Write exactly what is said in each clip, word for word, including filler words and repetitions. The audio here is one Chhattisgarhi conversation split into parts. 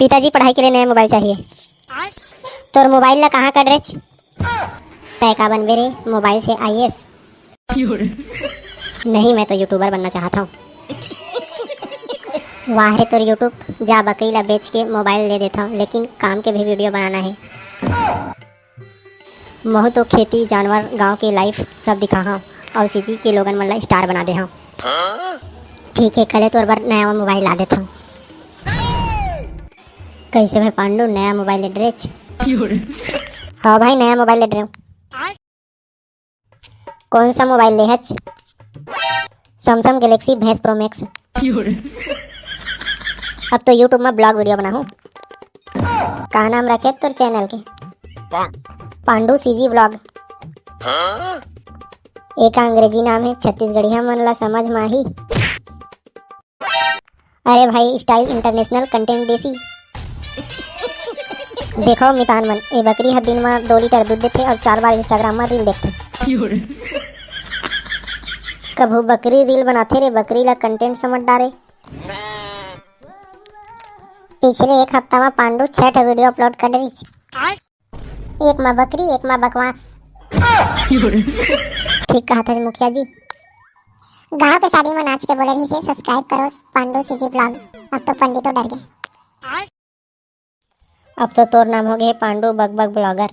पिताजी, पढ़ाई के लिए नया मोबाइल चाहिए। तोर मोबाइल ला कहाँ कर रे? तय का बनबे रे, मोबाइल से आईएएस? नहीं, मैं तो यूट्यूबर बनना चाहता हूँ। वाह रे तोर यूट्यूब, जा बकरी ला बेच के मोबाइल ले देता हूँ, लेकिन काम के भी वीडियो बनाना है। महू तो खेती, जानवर, गांव के लाइफ सब दिखाहूं अउ सीजी के लोगन मन ला स्टार बना देहूं। ठीक है, कले तोर बर नया मोबाइल ला देथंव। कैसे भाई पांडू, नया मोबाइल ले डरेच? हाँ भाई, नया मोबाइल ले डरेव। कौन सा मोबाइल ले हच? Samsung Galaxy भैंस प्रो मैक्स। अब तो YouTube में ब्लॉग वीडियो बनाहूँ। का नाम रखे तोर चैनल के? Pandu CG vlog. एक अंग्रेजी नाम है, छत्तीसगढ़िया मन ला समझ माही। अरे भाई, स्टाइल इंटरनेशनल, कंटेंट देसी। देखो मितान मन, ए बकरी ह दिन म दो लीटर दूध देथे और चार बार Instagram म रील देखथे। कभू बकरी रील बनाथे रे, बकरी ला कंटेंट समझ डारे। पिछले एक हफ्ता म पांडू छह ठो वीडियो अपलोड कर रहिस। एक म बकरी, एक म बकवास। ठीक कहा था मुखिया जी। गांव के शादी में नाच के बोले रही से, सब्सक्राइब करो पांडू सीजी ब्लॉग। अब तो पंडितो डर गए। अब तो तोर नाम हो गए पांडू बकबक ब्लॉगर।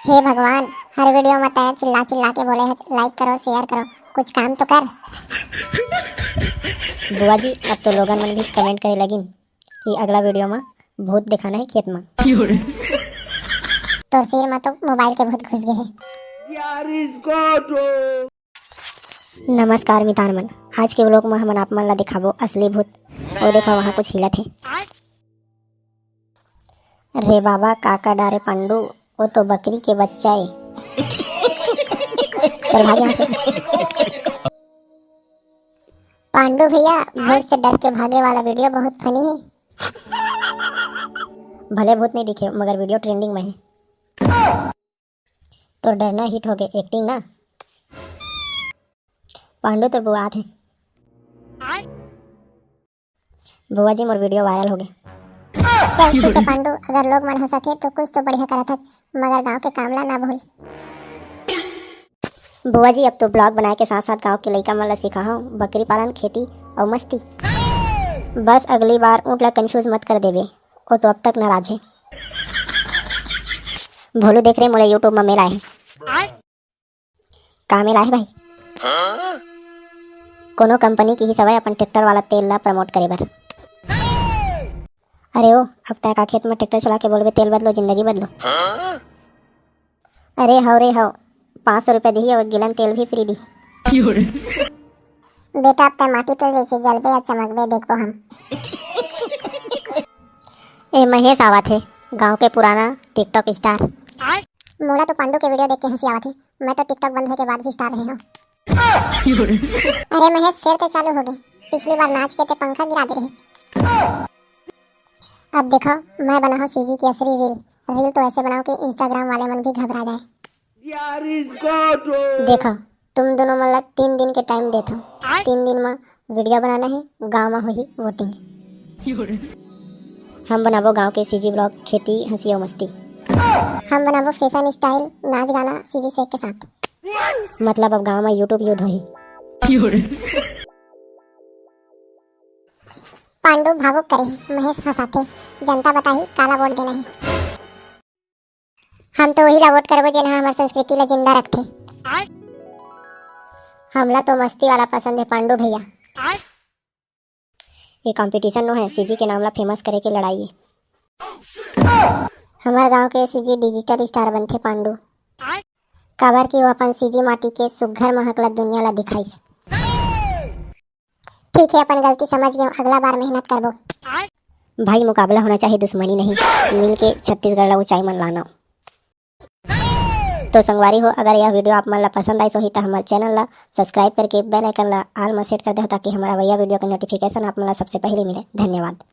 हे भगवान, हर वीडियो में तय चिल्ला चिल्ला के बोले है, लाइक करो, शेयर करो, कुछ काम तो कर। बुआ जी, अब तो लोगन मन भी कमेंट करे लगिन कि अगला वीडियो में भूत दिखाना है खेत में। तोर सिर में तो मोबाइल के भूत घुस गए है। नमस्कार मितान मन, आज के व्लॉग में हमन आप मन ला दिखाबो असली भूत। वो देखो, वहाँ कुछ हिलत है। रे बाबा, का कर डारे पांडू, वो तो बकरी के बच्चा है। चल भाग यहाँ से। पांडू भैया, भूत से डर के भागे वाला वीडियो बहुत फनी है। भले भूत नहीं दिखे, मगर वीडियो ट्रेंडिंग में है। तोर डरना हिट हो गए, एक्टिंग ना। पांडू तोर बुआ थे। बुआ जी, मोर वीडियो वायरल हो गए। चल ठीक है पांडू, अगर लोग मन हंसत हे तो कुछ तो बढ़िया करत हस, मगर गांव के काम ला ना भूल। बुआ जी, अब तो ब्लॉग बनाए के साथ साथ गांव के लइका मन ला सिखाहूं बकरी पालन, खेती अउ मस्ती। बस अगली बार ऊंट ला कंफ्यूज मत कर देबे, वो तो अब तक नाराज है। भोलू देख रे, मोला YouTube में मेल आए है। का मेल आए है भाई? कोनो कंपनी की ही सवय अपन ट्रैक्टर वाला तेल ला प्रमोट करे बर। अरे ओ, अब तय का खेत में ट्रैक्टर चला के बोलबे, "तेल बदलो, जिंदगी बदलो"? अरे हव रे हव, पाँच सौ रुपया दिही और एक गैलन तेल भी फ्री दिही। बेटा, अब तय माटी तेल जैसे जलबे या चमकबे, देखबो हम। ए महेश आवत हे, गांव के पुराना TikTok स्टार। मोला तो पांडू के वीडियो देख के हंसी आवत हे, मैं तो TikTok बंद होए के बाद भी स्टार रहे हूँ। अरे महेश, फिर तो चालू हो गए, पिछली बार नाच के ते पंखा गिरा दे रहे। अब देखो, मैं बनाहूँ सीजी की असली रील। रील तो ऐसे बनाओ कि Instagram वाले मन भी घबरा जाए। देखो, तुम दोनों मन ला तीन दिन के टाइम देथो। तीन दिन में वीडियो बनाना है, गांव में होही वोटिंग। हम बनाबो गांव के सीजी ब्लॉग, खेती, हंसी और मस्ती। हम बनाबो फैशन स्टाइल, नाच गाना, सीजी स्वैग के साथ। मतलब अब गांव में YouTube युद्ध होही। पांडू भावुक करे, महेश हंसाथे, जनता बताही काला वोट देना है। हम तो वही ला वोट करबो जेन ह हमर संस्कृति ला जिंदा रखथे। हमला तो मस्ती वाला पसंद है पांडू भैया। ये कंपटीशन नो है, सीजी के नाम ला फेमस करे के लड़ाई है। हमर गांव के सीजी डिजिटल स्टार बनथे पांडू, काबर कि वो अपन सीजी माटी के सुग्घर महक ला दुनिया ला दिखाइस। ठीक है, अपन गलती समझ गए, अगला बार मेहनत करबो। भाई, मुकाबला होना चाहिए, दुश्मनी नहीं। मिल के छत्तीसगढ़ ला ऊंचाई मन लाना। तो संगवारी हो, अगर यह वीडियो आप मन ला पसंद आइस होही त हमर चैनल ला सब्सक्राइब करके बेल आइकन ला ऑल में सेट कर देहो, ताकि हमर अवइया वीडियो के नोटिफिकेशन आप मन ला सबसे पहले मिले। धन्यवाद।